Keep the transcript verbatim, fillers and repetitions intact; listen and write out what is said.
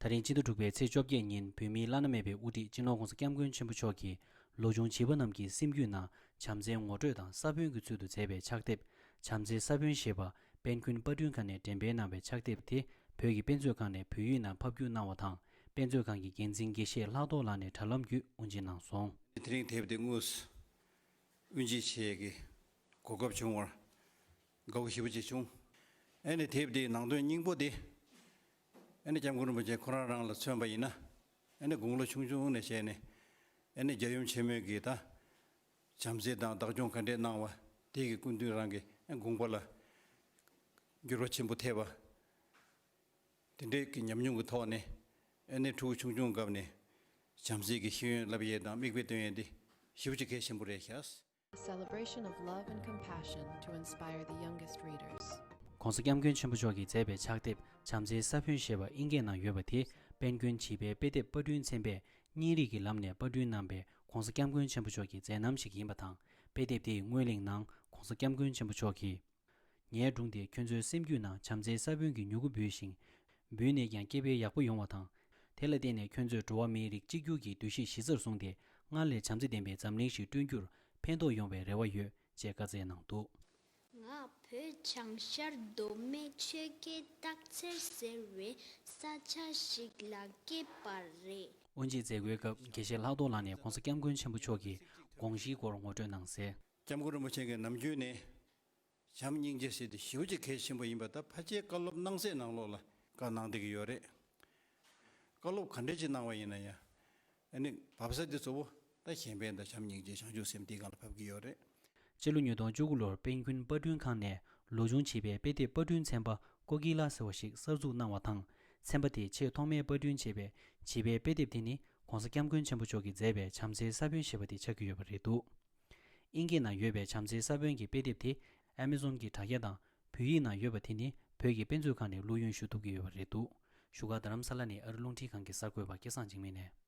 ད་རིང་སྤྱི་ཟླ་དྲུག་པའི་ཚེས་བཅོ་བརྒྱད་ཉིན་བོད་མིའི་བླ་ན་མེད་པའི་དབུ་ཁྲིད་སྤྱི་ནོར་༧གོང་ས་༧སྐྱབས་མགོན་ཆེན་པོ་མཆོག་གིས་ལོ་ཆུང་བྱིས་པ་རྣམས་ཀྱི་སེམས་རྒྱུད་ནང་བྱམས་བརྩེའི་ངོ་སྤྲོད་དང་ས་བོན་གྱི་ཚུལ་དུ་མཛད་པའི་ཕྱག་དེབ་བྱམས་བརྩེའི་ས་བོན་ཞེས་པ་དཔལ་མགོན་པར་སྐྲུན་ཁང་ནས་འགྲེམས་སྤེལ་གནང་བའི་ཕྱག་དེབ་དེ་བོད་ཀྱི་དཔེ་མཛོད་ཁང་ནས་བོད་ཡིག་ནང་ཕབ་བསྒྱུར་གནང་བ་དང་། དཔེ་མཛོད་ཁང་གི་འགན་འཛིན་དགེ་བཤེས་ལྷག་རྡོར་ལགས་ནས་དྲ་ལམ་བརྒྱུད་དབུ་འབྱེད་གནང་སོང་། དེ་རིང་དེབ་དེ་དངོས་སུ་དབུ་འབྱེད་བྱེད་ཀྱི་གོ་སྐབས་བྱུང་བར་དགའ་བོ་ཞེ་པོ་ཅིག་བྱུང་། ཨ་ནི་དེབ་དེའི་ནང་དོན་སྙིང་པོ་དེ། ཨ་ནི་སྐྱབས་མགོན་རིན་པོ་ཆེ་ཁོ་རང་རང་ལ་མཚོན་པ་ཡིན་ན། ཨ་ནི་དགུང་ལོ་ཆུང་ཆུང་ནས་བྱས་ནས། ཨ་ནི་རྒྱལ་ཡུམ་ཆེན་མོས་ཀྱིས་ད། བྱམས་བརྩེ་དང་བདག་སྐྱོང་ག་འདྲས་གནང་བ་དེ་གི་སྐུ་མདུན་རང་གི་དགོངས་པ་ལ་འགྱུར་བ་ཆེན་པོ་ཐེབས་པ། དེ་འདྲས་ཀྱི་ཉམས་མྱོང་གི་ཐོག་ནས་ཨ་ནི་ཕྲུ་གུ་ཆུང་ཆུང་སྐབས་ནས་བྱམས་བརྩེ་གི་ཤེས་ཡོན་བསླབ་ཡས་དང་མིག་དཔེ་སྟོན་ཡས་དེ་ཞེ་པོ་ཅིག་གལ་ཆེན་པོ་རེད་ཤག A celebration of love and compassion to inspire the youngest readers. ༧གོང་ས་༧སྐྱབས་མགོན་ཆེན་པོ་མཆོག་གིས་མཛད་པའི་ཕྱག་དེབ་བྱམས་བརྩེའི་ས་བོན་ཞེས་པ་ཨིན་སྐད་ནང་ཡོད་པ་དེ་དཔལ་མགོན་བྱིས་པའི་དཔེ་དེབ་པར་སྐྲུན་ཚན་པས་བརྙན་རིས་ཀྱི་ལམ་ནས་པར་སྐྲུན་གནང་པའི་༧གོང་ས་༧སྐྱབས་མགོན་ཆེན་པོ་མཆོག་གི་མཛད་རྣམ་ཞིག་ཡིན་པ་དང་། དཔེ་དེབ་དེའི་སྔོན་གླེང་ནང་༧གོང་ས་༧སྐྱབས་མགོན་ཆེན་པོ་མཆོག་གིས། ངའི་སྒྲུང་དེས་ཁྱོད་ཚོའི་སེམས་རྒྱུད་ནང་བྱམས་བརྩེའི་ས་བོན་གྱི་མྱུ་གུ་འབུས་ཤིང་། འབུས་ནས་ཀྱང་སྐྱེ་འཕེལ་ཡག་པོ་ཡོང་བ་དང་། དེ་ལ་བརྟེན་ནས་ཁྱོད་ཚོས་འགྲོ་བ་མིའི་རིགས་གཅིག་གྱུར་གྱི་འདུ་ཤེས་གཞི་རྩར་བཟུང་སྟེ་སྔར་ལས་བྱམས་བརྩེ་ལྡན་པའི་འཛམ་གླིང་ཞིག་བསྐྲུན་རྒྱུར་ཕན་ཐོགས་ཡོང་བའི་རེ་བ་ཡོད་ཅེས་བཀའ་སྩལ་གནང་འདུག། ང་བོད་བྱང་ཤར་མདོ་སྨད་ཆོས་རྒྱལ་སྟག་འཚེར་ཟེར་བའི་ས་ཆ་ཞིག་ལ་སྐྱེས་པ་རེད། དབུ་འབྱེད་མཛད་སྒོའི་སྐབས་དགེ་བཤེས་ལྷག་རྡོར་ལགས་ནས་༧གོང་ས་༧སྐྱབས་མགོན་ཆེན་པོ་མཆོག་གི་དགོངས་གཞིའི་སྐོར་ངོ་སྤྲོད་གནང་གསལ། སྐྱབས་མགོན་རིན་པོ་ཆེ་གིས་ནམ་རྒྱུན་ནས། བྱམས་སྙིང་རྗེ་ཟེར་དེ་ཞེ་པོ་ཅིག་གལ་ཆེན་པོ་ཡིན་པ་ད་ཕལ་ཆེར་བཀའ་སློབ་གནང་སའི་ནང་ལོགས་ལ་བཀའ་གནང་བསྡད་ཀྱི་ཡོད་རེད། བཀའ་སློབ་ག་འདྲས་ཅིག་གནང་བ་ཡིན་ན་ཡང་། ཨ་ནི་བབས་ས་དེ་གཙོ་བོ་ད་གཞན་ཕན་དང་བྱམས་སྙིང་རྗེ་བྱང་ཆུབ་སེམས་དེའི་སྒང་ལ་བབས་ཀྱི་ཡོད་རེད། སྤྱི་ལོ་ཉིས་སྟོང་བཅུ་དགུ་ལོར་དཔལ་མགོན་པར་སྐྲུན་ཁང་ནས་ལོ་ཆུང་བྱིས་པའི་དཔེ་དེབ་པར་སྐྲུན་ཚན་པ་ཀོ་ཀི་ལ་ཟེར་བ་ཞིག་གསར་འཛུགས་གནང་བ་དང་། ཚན་པ་དེས་ཆེས་ཐོག་མའི་པར་སྐྲུན་བྱས་པའི་བྱིས་པའི་དཔེ་དེབ་དེ་ནི་༧གོང་ས་༧སྐྱབས་མགོན་ཆེན་པོ་མཆོག་གིས་མཛད་པའི་བྱམས་བརྩེའི་ས་བོན་ཞེས་པ་དེ་ཆགས་ཀྱི་ཡོད་པ་རེད་འདུག། ཨིན་སྐད་ནང་ཡོད་པའི་བྱམས་བརྩེའི་ས་བོན་གྱི་དཔེ་དེབ་དེ་ཨ་མེ་ཛོན་གྱི་དྲ་རྒྱ་དང་བོད་ཡིག་ནང་ཡོད་པ་དེ་ནི་བོད་ཀྱི་དཔེ་མཛོད་ཁང་ནས་བླུ་ཡོན་ཞུ་ཐུབ་ཀྱི་ཡོད་པ་རེད་འདུག། བཞུགས་སྒར་རྡ་རམ་ས་ལ་ནས་ཨ་རི་རླུང་འཕྲིན་ཁང་གི་གསར་འགོད་པ་སྐལ་བཟང་འཇིགས་མེད་ནས།